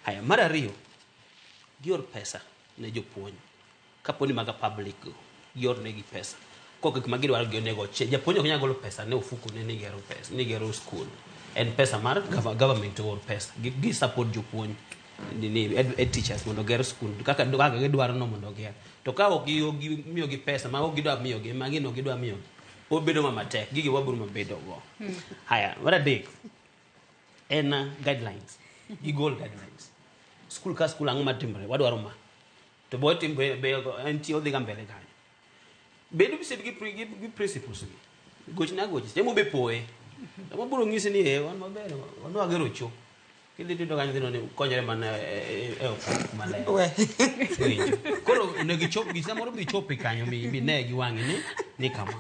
Haya, mar ariyo, gior pesa ne jopuonj. Kapo ni maga public go, gior negi pesa. Kok gik ma gidwaro gi onego oche. Japuonj ok nyal golo pesa ne ofuko ne ni gero pesa, ni gero skul. En pesa mar government or pesa. Gi support jopuonj ni ed teachers mondo oger skul kaka gidwaro no mondo oger. To ka ok gi miyo gi pesa ma ok gidwa miyo gi, ma gin ok gidwa miyo gi, obedo ma matek. Gigi wabiro mabedo go. Haya, mar adek en guidelines. Gigol guidelines. Skul ka skul ang'o matimore? Wadwaro ma. To bo tim be entie odhi ga mbele kanyo. Bedo gi gi principles gi. Gochna goche. Temo be poe. Temo biro ng'isi ni eh wan maber, wan wagero cho. Kidhi tiyudo ka nyithindo ni konyore mana e okang' maler. Winjo. Koro onego ichop gi samoro bi ichopi kanyo mi ne gi wang'i ni kama.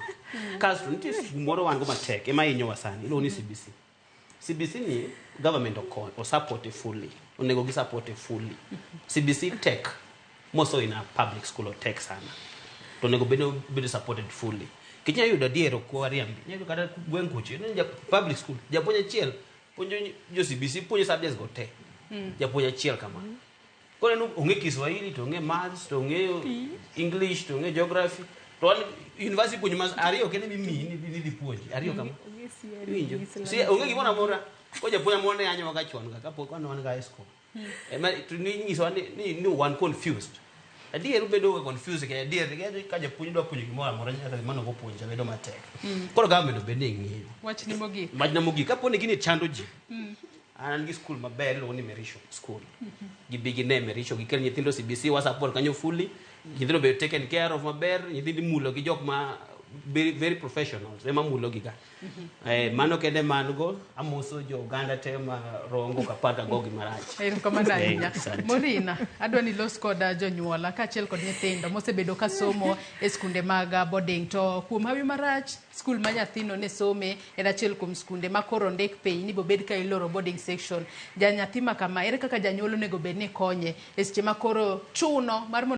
Kasto nitie moro wan go matek ema hinyowa sani iluongo ni CBC. CBC ni government oko o support fully. Onego gi support fully. CBC tek moso in a public school tek sana. To onego bed bedo supported fully. Nikech inyalo yudo adier ok wariambi. Inyalo yudo kata gweng' kucho ineno ja public school japuonj achiel puonjo jo CBC puonjo subjects go te. Japuonj achiel kama. Koro en ong'e Kiswahili to ong'e maths to ong'eyo English to ong'e geography. To wan university puonjo mas ariyo kende mimiyi ni dhi puonji ariyo kama. Iwinjo? Si onge gimoro amora. Ko japuonj moro ne yanyowa ga chon ga kapok wan ga high school. Ema to ni nyisowa ni wan confused. Adier ubedo ga confused ke adier ka japuonj dwa puonjo gimoro amora nyaka mano go puonja bedo matek. Koro government obed ni ng'iyo. Wachni mogik. Wachna mogik kapo ni gini chando ji. An gi skul maber iluongo ni Merisho School. Gibi gine Merisho gikel nyithindo CBC wa support kanyo fully. Nyithindo be taken care of maber, nyithindo imulo gi jok ma very, very professionals ema mulo gi ga. Mano kende man go amoso jo oganda te ma Rongo kapar ka gogi marach. Erokamano ahinya. Asante. Morina, adwa ni los koda jonyuola kaachiel kod nyithindo mosebedo ka somo e skunde mag boarding to kuom hawi marach skul ma nyathino ne some en achiel kuom skunde ma koro ondik piny ni bobed ka iloro boarding section. Ja nyathi ma kama ere kaka janyuol onego bed ni konye e seche ma koro chuno mar mondo